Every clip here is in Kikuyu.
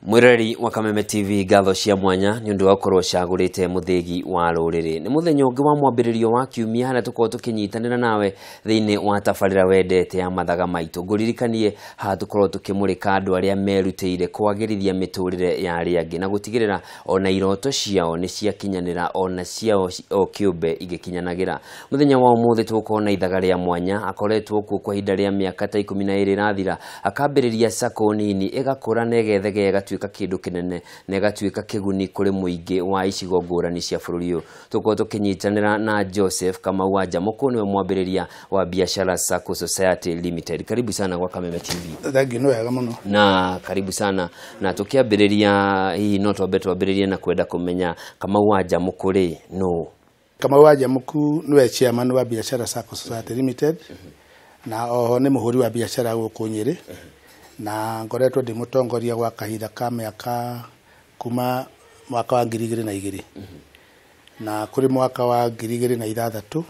Mwireri wa Kameme TV, ngatho cia mwanya ni undu wa gukorwo cagurite muthigi wa ruriri. Ni muthenya ungi wa mwambiririo wa kiumia haria tukorwo tukinyitanira nawe thiini wa tabarira wendete ya mathaga maitu. Nguririkanie haha tukorwo tukimurika andu aria merutire kwagirithia miturire ya aria angi na gutigirira ona iroto ciao ni ciakinyanira ona ciao o kiumbe igikinyanagira. Muthenya wa umuthi tugukorwo na ithaga ria mwanya akoretwo kuo kwa ihinda ria miaka ta 12 irathira, akambiriria sacco nini igakura na igethegea igatuika kindu kinene na igatuika kiguni kuri muingi wa icigo ngurani cia bururi uyu. Tukorwo tukinyitanira na Joseph Kamau wa Njamuku, niwe mwambiriria wa Biashara Sacco Society Limited. Karibu sana kwa Kameme TV. Thank you, wega muno. Na karibu sana. Na tukiambiriria hihi no twambe twambiririe na kwenda kumenya Kamau wa Njamuku ri no. Kamau wa Njamuku niwe chairman wa Biashara Sacco Society Limited na oho ni muhuri wa biashara guku Nyeri na ngoretwo ndi mutongoria gwa kahinda ka miaka kuma mwaka wa 2002 na kuri mwaka wa 2006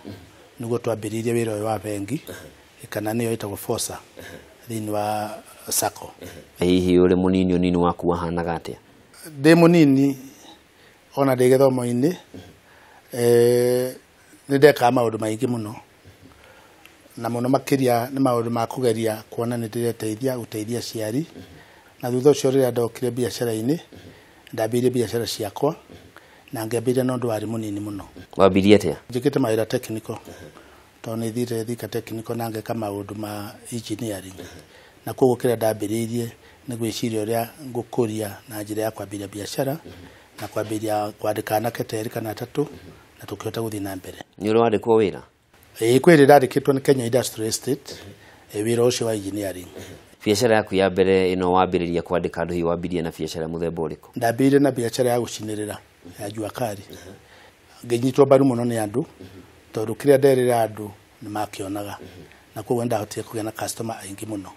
niguo twambiririe wira uyu wa bengi kana niyo itagwo FOSA thiini wa Sacco. Hihi uri munini unini waku wahanaga atia? Ndi munini ona ndi githomo-ini ni ndekaga maundu maingi muno na muno makiria ni maundu ma kugeria kuona ni ndireteithia guteithia aciari na thutha ucio riria ndokire biacara-ini ndambirie biacara ciakwa na ngĩambĩrĩria na ũndũ warĩ mũnini mũno. Wambirie atĩa? Njĩkĩte mawĩra technical tondũ nĩ thire Thika technical na ngeka maũndũ ma engineering na koguo kĩrĩa ndambĩrĩirie nĩ gwĩciria ũrĩa ngũkũria na njĩra ya kwambĩrĩria biacara na kwambĩrĩria kwandĩka anake ta erĩ kana atatũ na tũkĩhota gũthiĩ na mbere. Nĩ ũrĩ wandĩkwo wĩra? Ĩĩ, kwĩ hĩndĩ ndandĩkĩtwo nĩ Kenya Industrial Estate wĩra ũcio wa engineering. Biacara yaku ya mbere ĩno wambĩrĩria kwandĩka andũ, hihi wambirie na biacara mũthemba ũrĩkũ? Ndambĩrĩirie na biacara ya gũcinĩrĩra ya jua kali. Ngĩnyitwo mbaru mũno nĩ andũ tondũ kĩrĩa nderĩra andũ nĩ makĩonaga na koguo nĩndahotire kũgĩa na customer aingĩ mũno.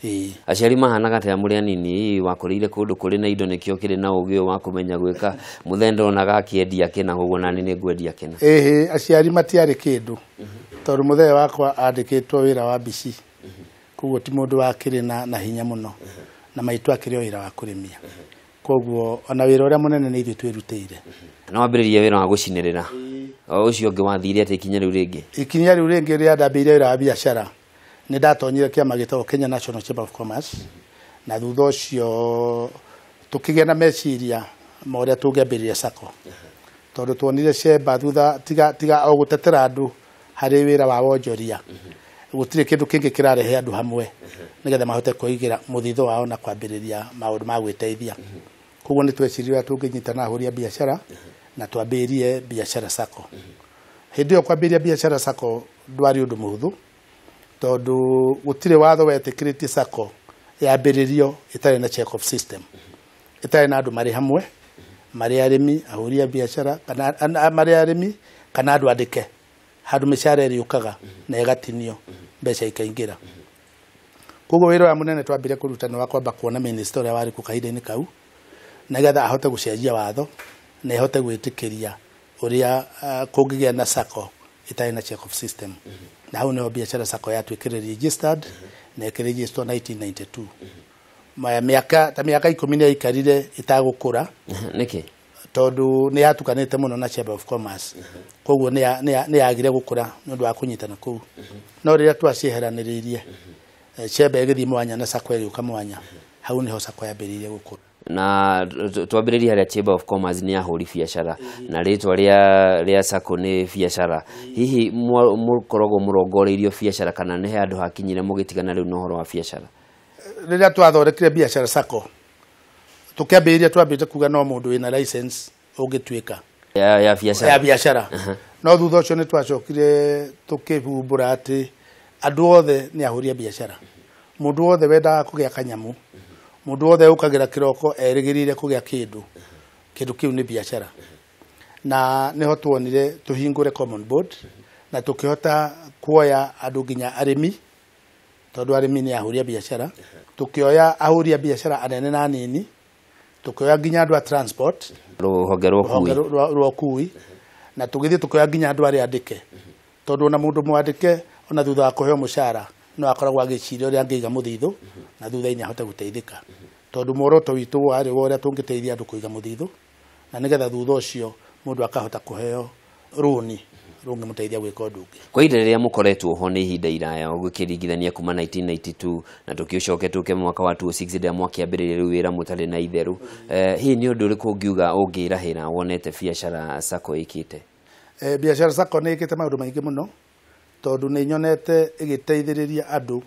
Ĩĩ. Aciari mahanaga atĩa mũrĩ anini? Hihi wakũrĩire kũndũ kũrĩ na indo nĩkĩo kĩrĩ na ũgĩ ũyũ wa kũmenya gwĩka mũthee ndonaga akĩendia kĩna koguo nani nĩ ngwendia kĩna? Ĩhĩ, aciari matiarĩ kĩndũ tondũ mũthee wakwa andĩkĩtwo wĩra wa mbici koguo ti mũndũ wakĩrĩ na hinya mũno na maitũ akĩrĩ o wĩra wa kũrĩmia koguo ona wĩra ũrĩa mũnene nĩ ithuĩ twĩrutĩire. Na wambĩrĩria wĩra wa gũcinĩrĩra, o ũcio ũngĩ wathire atĩa ikinya rĩu rĩngĩ? Ikinya rĩu rĩngĩ rĩrĩa ndambĩrĩirie wĩra wa biacara nĩ ndatonyire kĩama gĩtagwo Kenya National Chamber of Commerce na thutha ũcio tũkĩgĩa na meciria ma ũrĩa tũngĩambĩrĩria Sacco tondũ tuonire chamber thutha tiga o gũtetera andũ harĩ wĩra wa wonjoria gũtirĩ kĩndũ kĩngĩ kĩrarehe andũ hamwe nĩgetha mahote kwĩigĩra mũthithũ wao na kwambĩrĩria maũndũ ma gwĩteithia. Koguo nĩ tweciririe ũrĩa tũngĩnyitana ahũri a biacara na twambĩrĩrie Biashara Sacco. Hĩndĩ ĩyo kwambĩrĩria Biashara Sacco ndwarĩ ũndũ mũhũthũ tondũ gũtirĩ watho wetĩkĩrĩtie Sacco yambĩrĩrio ĩtarĩ na check off system, ĩtarĩ na andũ marĩ hamwe marĩ arĩmi ahũri a biacara kana marĩ arĩmi kana andũ andĩke handũ mĩcara ĩrĩũkaga na ĩgatinio mbeca ikaingĩra. Koguo wĩra ũrĩa mũnene twambire kũruta nĩ wa kwamba kuona minister ũrĩa warĩ kuo kahinda-inĩ kau nĩgetha ahote gũcenjia watho na ĩhote gwĩtĩkĩria ũrĩa kũngĩgĩa na Sacco ĩtarĩ na check off system. Na hau nĩho Biashara Sacco yatuĩkire registered na ĩkĩregisterwo 1992. Maya ta mĩaka 10 nĩ yaikarire ĩtagũkũra. Nĩkĩ? Tondũ nĩ yatukanĩte mũno na Chamber of Commerce. Koguo nĩ yagire gũkũra nĩ ũndũ wa kũnyitana kũu. No rĩrĩa twacieheranĩrĩirie chamber ĩgĩthiĩ mwanya na Sacco ĩgĩũka mwanya, hau nĩho Sacco yambĩrĩirie gũkũra. Na twambĩrĩrie harĩa Chamber of Commerce nĩ ahũri biacara na rĩtwa rĩa Sacco nĩ biacara. Hihi mũkoragwo mũrongoreirio biacara kana nĩ handũ hakinyire mũgĩtigana rĩu na ũhoro wa biacara? Rĩrĩa twathondekire Biashara Sacco tũkĩambĩrĩria twambĩte kuga no mũndũ wĩna license ũngĩtuĩka ya biacara. Ya biacara. No thutha ũcio nĩ twacokire tũkĩhumbũra atĩ andũ othe nĩ ahũri a biacara. Mũndũ wothe wendaga kũgĩa kanyamũ, mũndũ wothe ũkagĩra kĩroko erĩgĩrĩire kũgĩa kĩndũ, kĩndũ kĩu nĩ biacara. Na nĩho tuonire tũhingũre common board na tũkĩhota kuoya andũ nginya arĩmi tondũ arĩmi nĩ ahũri a biacara, tũkĩoya ahũri a biacara anene na anini, tũkĩoya nginya andũ a transport, rũhonge rwa ũkui. Rũhonge rwa ũkui, na tũgĩthiĩ tũkĩoya nginya andũ arĩa andĩke tondũ ona mũndũ mwandĩke ona thutha wa kũheo mũcara no akoragwo agĩciria ũrĩa angĩiga mũthithũ na thutha-inĩ ahote gũteithĩka. Tondũ muoroto witũ warĩ wa ũrĩa tũngĩteithia andũ kũiga mũthithũ na nĩgetha thutha ũcio mũndũ akahota kũheo rũni rũngĩmũteithia gwĩka ũndũ ũngĩ. Kwa ihinda rĩrĩa mũkoretwo ho nĩ ihinda iraya ũgĩkĩringithania kuma 1992 na tũkĩũcoke tũke mwaka wa 2006 rĩrĩa mwakĩambĩrĩria rĩu wĩra mũtarĩ na itherũ, hihi nĩ ũndũ ũrĩkũ ũngiuga ũngĩrahĩra wonete Biashara Sacco ĩkĩte? Biashara Sacco nĩ ĩkĩte maũndũ maingĩ mũno tondũ nĩ nyonete ĩgĩteithĩrĩria andũ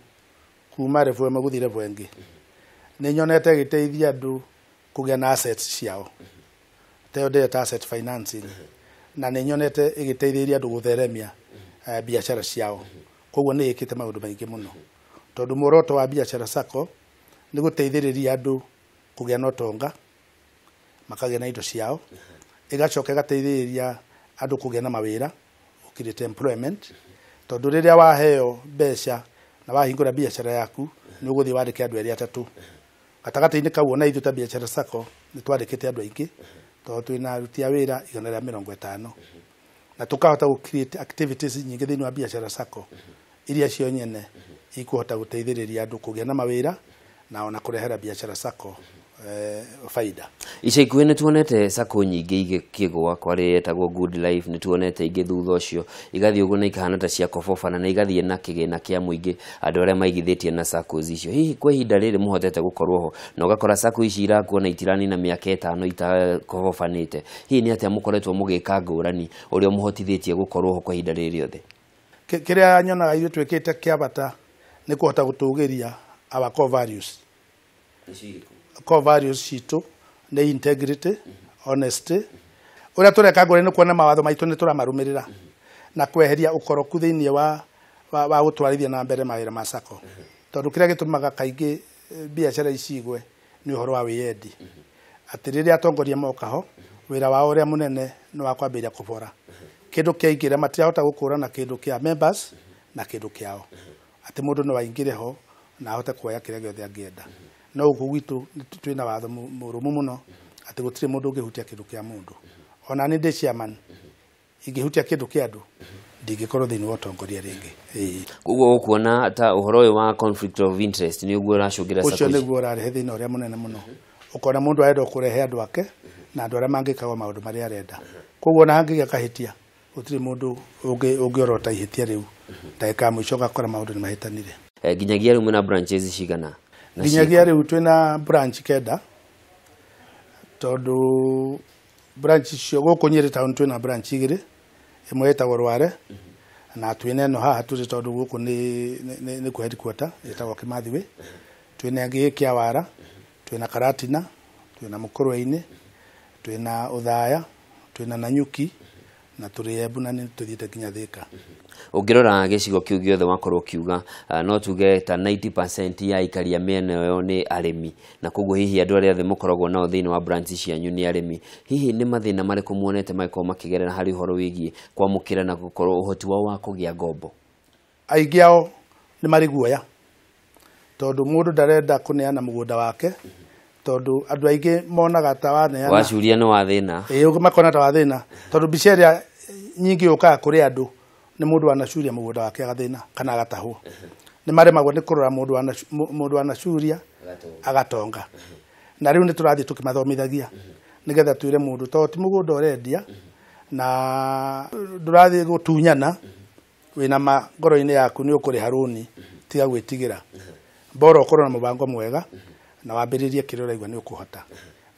kuma level ĩmwe gũthiĩ level ĩngĩ. Nĩ nyonete ĩgĩteithia andũ kũgĩa na assets ciao, ta ĩyo ndĩreta asset financing, na nĩ nyonete ĩgĩteithĩrĩria andũ gũtheremia biacara ciao. Koguo nĩ ĩkĩte maũndũ maingĩ mũno tondũ muoroto wa Biashara Sacco nĩ gũteithĩrĩria andũ kũgĩa na ũtonga, makagĩa na indo ciao, ĩgacoka ĩgateithĩrĩria andũ kũgĩa na mawĩra, create employment, tondũ rĩrĩa waheo mbeca na wahingũra biacara yaku nĩ ũgũthiĩ wandĩke andũ erĩ atatũ. Gatagatĩ-inĩ kau ona ithuĩ ta Biashara Sacco nĩ twandĩkĩte andũ aingĩ tondũ twĩna aruti a wĩra 150 na tũkahota gũ create activities nyingĩ thĩinĩ wa Biashara Sacco iria cio nyene ikuhota gũteithĩrĩria andũ kũgĩa na mawĩra na ona kũrehera Biashara Sacco faida. Ica ikuhĩ nĩ tuonete sacco nyingĩ igĩkĩgũa, kwarĩ yetagwo Good Life, nĩ tuonete ingĩ thutha ũcio igathiĩ ũguo na ikahana ta cia kobobana na igathiĩ na kĩgĩna kĩa mũingĩ andũ arĩa maigithĩtie na saccos icio. Hihi kwa ihinda rĩrĩ mũhotete gũkorwo ho na ũgakora sacco ici irakua na itiranina mĩaka 5 itakobobanĩte, hihi nĩ atĩa mũkoretwo mũgĩka ngũrani ũrĩa mũhotithĩtie gũkorwo ho kwa ihinda rĩrĩ rĩothe? Kĩrĩa nyonaga ithuĩ twĩkĩte kĩa bata nĩ kũhota gũtũgĩria our core values. Core values citũ nĩ integrity, honesty. Ũrĩa tũreka ngũrani nĩ kuona mawatho maitũ nĩ tũramarũmĩrĩra na kweheria ũkoroku thĩinĩ wa gũtwarithia na mbere mawĩra ma sacco. Tondũ kĩrĩa gĩtũmaga kaingĩ biacara ici igwe nĩ ũhoro wa wĩyendi. Atĩ rĩrĩa atongoria moka ho, wĩra wao ũrĩa mũnene nĩ wa kwambĩrĩria kũbora. Kĩndũ kĩaingĩra matirahota gũkũrana kĩndũ kĩa members na kĩndũ kĩao. Atĩ mũndũ no aingĩre ho na ahote kuoya kĩrĩa gĩothe angĩenda. No gũkũ gwitũ twĩna watho mũrũmu mũno atĩ gũtirĩ mũndũ ũngĩhutia kĩndũ kĩa mũndũ. Ona niĩ ndĩ chairman, ingĩhutia kĩndũ kĩa andũ ndingĩkorwo thĩinĩ wa ũtongoria rĩngĩ. Koguo ũkuona ta ũhoro ũyũ wa conflict of interest nĩ ũguo ũracũngĩra sacco ici? Ũcio nĩguo ũrarehe thĩna ũrĩa mũnene mũno. Ũkona mũndũ arenda kũrehe andũ ake na andũ arĩa mangĩkaga maũndũ marĩa arenda. Koguo ona hangĩgĩa kahĩtia gũtirĩ mũndũ ũngĩorota ihĩtia rĩu. Ndagĩka ya mũico ũgakora maũndũ nĩ mahĩtanire. Nginyagia rĩu mwĩna branches cigana? Nginyagia rĩu twĩna branch 9 tondũ branch icio gũkũ Nyĩrĩ town twĩna branch 2, ĩmwe ĩtagwo Rware na twĩna ĩno haha tũrĩ tondũ gũkũ nĩ kwa headquarter ĩtagwo Kimathi Way. Twĩna ĩngĩ Kĩawara, twĩna Karatina, twĩna Mũkũrwe-inĩ, twĩna Ũthaya, twĩna Nanyuki na tũrĩ Embu na nĩ tũthiĩte nginya Thĩka. Ũngĩrora gĩcigo kĩu gĩothe wakorwo ũkiuga, no tuge ta 90% ya aikari a mĩena ĩyo nĩ arĩmi, na koguo hihi andũ arĩa othe mũkoragwo nao thĩinĩ wa branch cianyu nĩ arĩmi. Hihi nĩ mathĩna marĩkũ muonete magĩkorwo makĩgerera harĩ ũhoro wĩgiĩ kwamũkĩra na gũkorwo ũhoti wao wa kũgĩa ngombo? Aingĩ ao nĩ marĩ guoya tondũ mũndũ ndarenda kũneana mũgũnda wake tondũ andũ aingĩ monaga ta waneana wacuria nĩ wa thĩna. Ĩĩ, makona ta wa thĩna tondũ mbica ĩrĩa nyingĩ yũkaga kũrĩ andũ nĩ mũndũ wanacuria mũgũnda wake agathĩna kana agatahwo. Nĩ maremagwo nĩ kũrora mũndũ wanacuria agatonga. Na rĩu nĩ tũrathiĩ tũkĩmathomithagia nĩgetha twĩre mũndũ tondũ ti mũgũnda ũrendia na ndũrathiĩ gũtunyana, wĩna ma ngoro-inĩ yaku nĩ ũkũrĩha rũni, tiga gwĩtigĩra. Bora ũkorwo na mũbango mwega na wambĩrĩrie kĩrĩa ũraigua nĩ ũkũhota,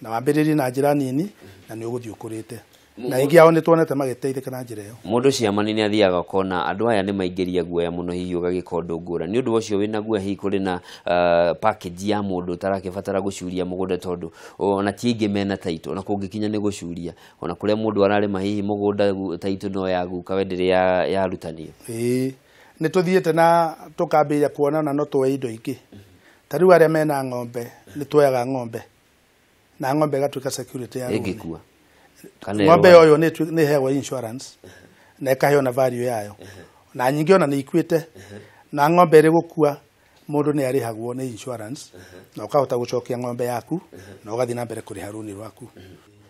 na wambĩrĩrie na njĩra nini na nĩ ũgũthiĩ ũkũrĩte. Na aingĩ ao nĩ tuonete magĩteithĩka na njĩra ĩyo. Mũndũ ciamani nĩ athiaga ũkona andũ aya nĩ maingĩria guoya mũno, hihi ũgagĩka ũndũ ngũrani. Nĩ ũndũ ũcio wĩna guoya, hihi kũrĩ na package ya mũndũ ũtarakĩbatara gũcuria mũgũnda tondũ ona ti aingĩ mena title, ona kũngĩkinya nĩ gũcuria, ona kũrĩa mũndũ ararĩma hihi mũgũnda title no ya guka we ndĩrĩ yarutanio. Ĩĩ, nĩ tũthiĩte na tũkambĩrĩria kuona na no tuoe indo ingĩ. Ta rĩu arĩa mena ng'ombe nĩ tuoyaga ng'ombe na ng'ombe ĩgatuĩka security ya rũni. Ĩngĩkua ng'ombe yoyo nĩ ĩheagwo insurance na ĩkaheo na value yayo, na nyingĩ ona nĩ ikuĩte. Na ng'ombe ĩrĩ gũkua mũndũ nĩ arĩhagwo nĩ insurance na ũkahota gũcokia ng'ombe yaku na ũgathiĩ na mbere kũrĩha rũni rwaku.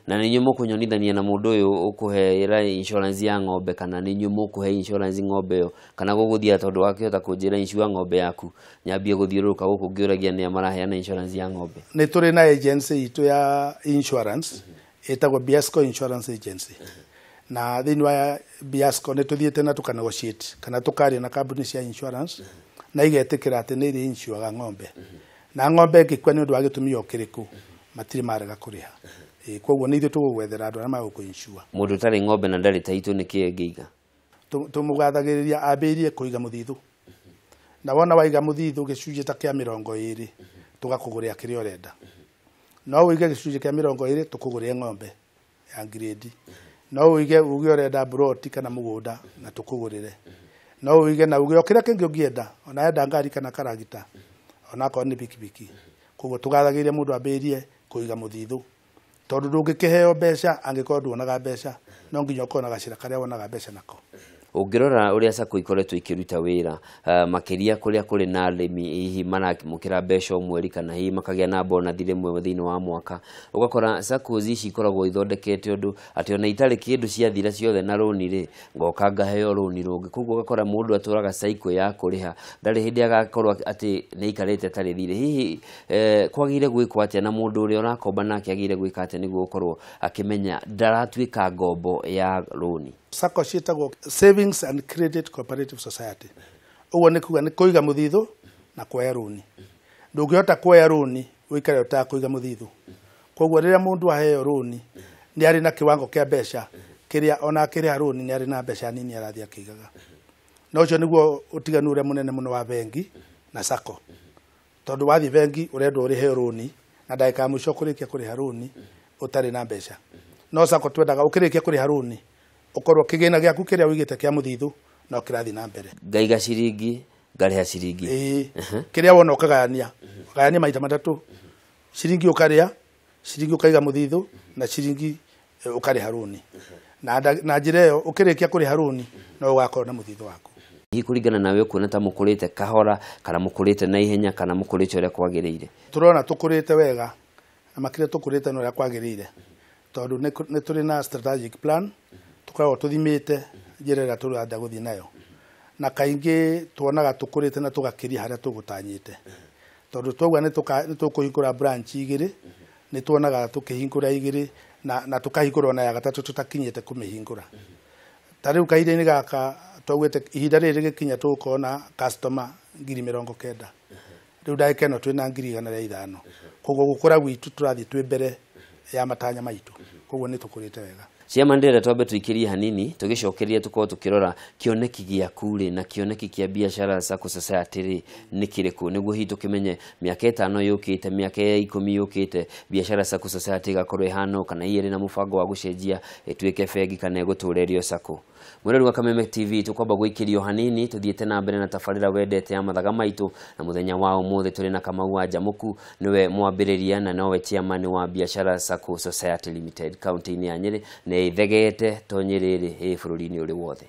Na nĩ inyuĩ mũkũnyonithania na mũndũ ũyũ ũkũheera insurance ya ng'ombe, kana nĩ inyuĩ mũkũhe insurance ng'ombe ĩyo, kana gũgũthiĩ tondũ wakĩhota kũnjĩra insure ng'ombe yaku, nyambie gũthiũrũrũka gũkũ ngĩũragia nĩa maraheana insurance ya ng'ombe? Nĩ tũrĩ na agency itũ ya insurance ĩtagwo Biasco Insurance Agency. Na thĩinĩ wa Biasco nĩ tũthiĩte na tũka negotiate kana tũkaria na kambuni cia insurance na igetĩkĩra atĩ nĩ irĩ insuaga ng'ombe. Na ng'ombe ĩngĩkua nĩ ũndũ wa gĩtũmi o kĩrĩkũ, matirĩ marega kũrĩha. Koguo nĩ ithuĩ tũgũgwethera andũ arĩa magũkũ insure. Mũndũ ũtarĩ ng'ombe na ndarĩ taitũ nĩ kĩĩ angĩiga? Tũmũgathagĩrĩria ambĩrĩrie kũiga mũthithũ. Na wona waiga mũthithũ gĩcunjĩ ta kĩa 20, tũgakũgũrĩra kĩrĩa ũrenda. No ũige gĩcunjĩ kĩa 20 tũkũgũrĩre ng'ombe ya grade. No ũige uge ũrenda broti kana mũgũnda na tũkũgũrĩre. No ũige na uge o kĩrĩa kĩngĩ ũngĩenda, ona enda ngari kana karagita, ona akorwo nĩ bikibiki. Koguo tũgathagĩrĩria mũndũ ambĩrĩrie kũiga mũthithũ, tondũ ndũngĩkĩheo mbeca angĩkorwo nduonaga mbeca, no nginya ũkorwo na gacĩra karĩa wonaga mbeca nako. Ũngĩrora ũrĩa SACCO ikoretwo ikĩruta wĩra, makĩria kũrĩa kũrĩ na arĩmi hihi maramũkĩra mbeca o mweri kana hihi makagĩa na bonathi rĩmwe thĩinĩ wa mwaka, ũgakora SACCOs ici ikoragwo ithondekete ũndũ atĩ ona itarĩ kĩndũ ciathira ciothe na rũni rĩ, ngoka ngaheo rũni rũngĩ. Koguo ũgakora mũndũ atũraga cycle ya kũrĩha, ndarĩ hĩndĩ agakorwo atĩ nĩ aikarĩte atarĩ thirĩ. Hihi kwagĩrĩire gwĩkwo atĩa na mũndũ ũrĩa ũrakomba nake agĩrĩire gwĩka atĩa nĩguo gũkorwo akĩmenya ndaratuĩka ngombo ya rũni? SACCO ciĩtagwo Savings and Credit Cooperative Society. Ũguo nĩ kuga nĩ kũiga mũthithũ na kuoya rũni. Ndũngĩhota kuoya rũni ũikare ũtakũiga mũthithũ. Koguo rĩrĩa mũndũ aheo rũni nĩ arĩ na kiwango kĩa mbeca kĩrĩa ona akĩrĩha rũni nĩ arĩ na mbeca nini arathiĩ akĩigaga. Na ũcio nĩguo ũtiganu ũrĩa mũnene mũno wa bengi na SACCO. Tondũ wathiĩ bengi ũrendwo ũrĩhe rũni na ndagĩka ya mũico kũrĩkia kũrĩha rũni ũtarĩ na mbeca. No SACCO twendaga ũkĩrĩkia kũrĩha rũni ũkorwo kĩgĩna gĩaku kĩrĩa ũigĩte kĩa mũthithũ no kĩrathiĩ na mbere. Ngaiga ciringi, ngarĩha ciringi. Ĩĩ, kĩrĩa wona ũkagayania, ũkagayania maita matatũ. Ciringi ũkarĩa, ciringi ũkaiga mũthithũ na ciringi ũkarĩha rũni. Na njĩra ĩyo ũkĩrĩkia kũrĩha rũni no ũgakorwo na mũthithũ waku. Hihi kũringana nawe ũkuona ta mũkũrĩte kahora kana mũkũrĩte na ihenya kana mũkũrĩte ũrĩa kwagĩrĩire? Tũrona tũkũrĩte wega na makĩria tũkũrĩte na ũrĩa kwagĩrĩire, tondũ nĩ tũrĩ na strategic plan tũkoragwo tũthimĩte njĩra ĩrĩa tũrenda gũthiĩ nayo, na kaingĩ tuonaga tũkũrĩte na tũgakĩria harĩa tũgũtanyĩte, tondũ twauga nĩ tũkũhingũra branch igĩrĩ, nĩ tuonaga tũkĩhingũra igĩrĩ na tũkahingũra ona ya gatatũ tũtakinyĩte kũmĩhingũra. Ta rĩu kahinda-inĩ gaka twaugĩte ihinda rĩrĩ rĩgĩkinya tũgũkorwo na customer 90,000. Rĩu ndagĩka ĩno twĩna 105,000. Koguo gũkũra gwitũ tũrathiĩ twĩ mbere ya matanya maitũ, koguo nĩ tũkũrĩte wega. Chairman, ndĩrenda twambe tũikĩrie hanini tũgĩcokeria tũkorwo tũkĩrora kĩoneki gĩaku rĩ na kĩoneki kĩa Biashara SACCO Society rĩ nĩ kĩrĩkũ, nĩguo hihi tũkĩmenye mĩaka 5 yũkĩte, mĩaka 10 yũkĩte Biashara SACCO Society ĩgakorwo ĩhana ũũ, kana hihi ĩrĩ na mũbango wa gũcenjia ĩtuĩke bengi kana ĩgũtũra ĩrĩ o SACCO. Mwĩrori wa Kameme TV, tũkwamba gũikĩrio hanini tũthiĩte na mbere na tabarĩra wendete ya mathaga maitũ, na mũthenya wa ũmũthĩ tũrĩ na Kamau wa Njamuku, nĩwe mwambĩrĩria na nowe chairman wa Biashara SACCO Society Limited kaunti-inĩ ya Nyĩrĩ, na ĩthegete to Nyĩrĩ rĩ, ĩ bũrũri-inĩ ũrĩ wothe.